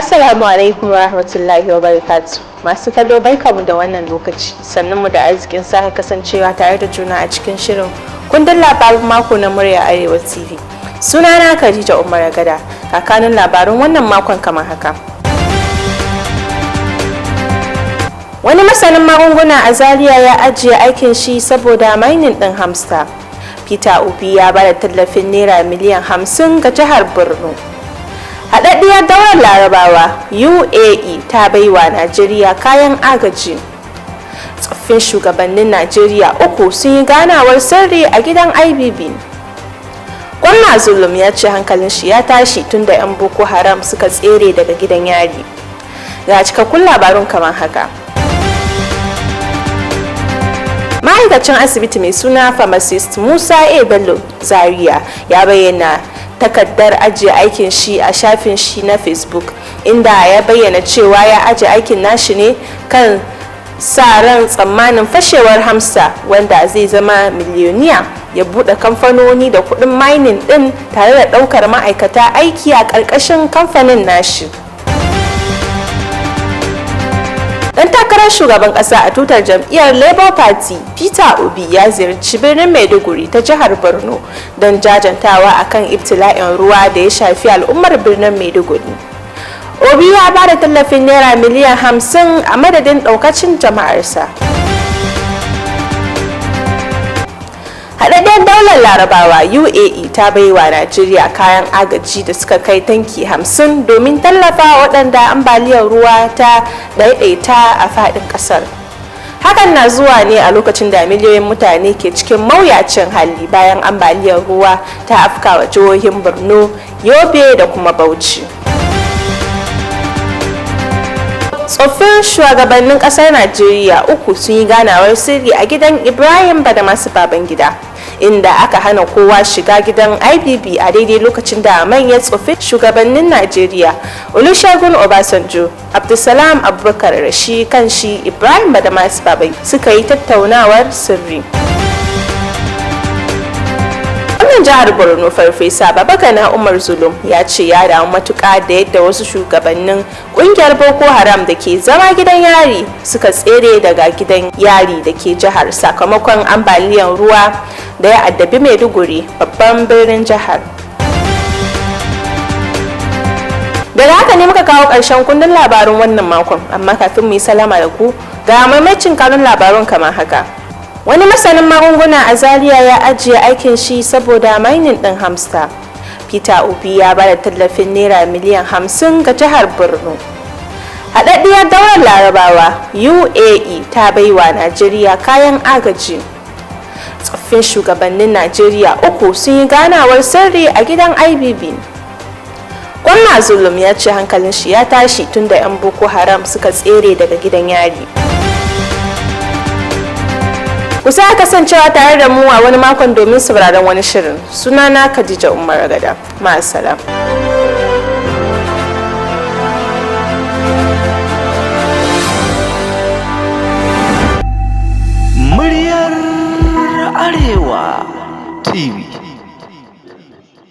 Assalamu alaikum wa rahmatullahi wa barakatuh. Masu kallo, barkamu da wannan lokaci. Sannan mu da arzikin sake kasancewa tare da juna a cikin shirin kundin labarin mako na Murya Arewa TV. Sunana Khadija Umar Gada. Ga kanun labarun wannan makon kamar haka. Wani masanin magunguna a Zaria ya ajiye aikin shi saboda mining din hamster. Peter Obi ya bada tallafin naira miliyan 50 ga jihar Borno. Haɗaɗɗiyar Daular Larabawa UAE ta baiwa Najeriya kayan agaji. Tsoffin shugabannin Najeriya uku sun yi ganawar sirri a gidan IBB. Gwamna Zulum ya ce hankalin shi ya tashi tunda 'yan Boko Haram suka tsere daga gidan yari. Ga cikakkun labarun kamar haka. Ma'aikacin asibiti mai suna Pharmacist Musa A. Bello Zaria ya bayyana takardar ajiye aikin shi a shafin shi na Facebook, inda ya bayyana cewa ya ajiye aikin nashi ne kan sa ran tsammanin fashewar hamster, wanda zai zama miliyoniya, ya bude kamfanoni da kudin mining din tare da daukar ma'aikata aiki a ƙarƙashin kamfanin nashi. Dan takarar shugaban kasa a tutar jam'iyyar Labour Party, Peter Obi, ya ziyarci birnin Maiduguri ta jihar Borno don jajantawa akan ibtila'in ruwa da ya shafi al'ummar birnin Maiduguri. Obi ya ba da tallafin naira miliyan 50 a madadin daukacin jama'arsa. Haɗaɗɗen Daular Larabawa UAE ta baiwa Najeriya kayan agaji da suka kai tanki 50 domin tallafa waɗanda ambaliyar ruwa ta ɗaiɗaita a faɗin ƙasar. Hakan na zuwa ne a lokacin da miliyoyin mutane ke cikin mawuyacin hali bayan ambaliyar ruwa ta afkawa jihohin Borno, Yobe da kuma Bauchi. Tsoffin shugabannin kasar Najeriya uku sun yi ganawar sirri a gidan Ibrahim Badamasu Babangida, inda aka hana kowa shiga gidan IBB a daidai lokacin da manyan tsoffin shugabannin Najeriya Olusegun Obasanjo, Abdulsalam Abubakar da shi kan shi Ibrahim Badamasu Babangida suka yi tattaunawar sirri. Gwamnan jihar Borno, Farfesa Babagana Umar Zulum, ya ce ya damu matuƙa da yadda wasu shugabannin ƙungiyar Boko Haram da ke zama gidan yari suka tsere daga gidan yari da ke jihar sakamakon ambaliyar ruwa da ya addabi Maiduguri, babban birnin jihar. Daga haka ne muka kawo ƙarshen kundin labarun wannan makon, amma kafin mu yi salama da ku, ga maimacin kanun labarun kamar haka. Wani masanin magunguna a Zaria ya ajiye aikin shi saboda mining din hamster. Peter Obi ya bada tallafin naira miliyan 50 ga jihar Borno. Haɗaɗɗiyar Daular Larabawa UAE ta baiwa Najeriya kayan agaji. Tsoffin shugabannin Najeriya uku sun yi ganawar sirri a gidan IBB. Gwamna Zulum ya ce hankalin shi ya tashi tunda 'yan Boko Haram suka tsere daga gidan yari. Ku sa kasancewa tare da mu a wani makon domin sauraron wani shirin. Sunana Khadija Umar Gada. Ma'asalam. Muryar Arewa TV.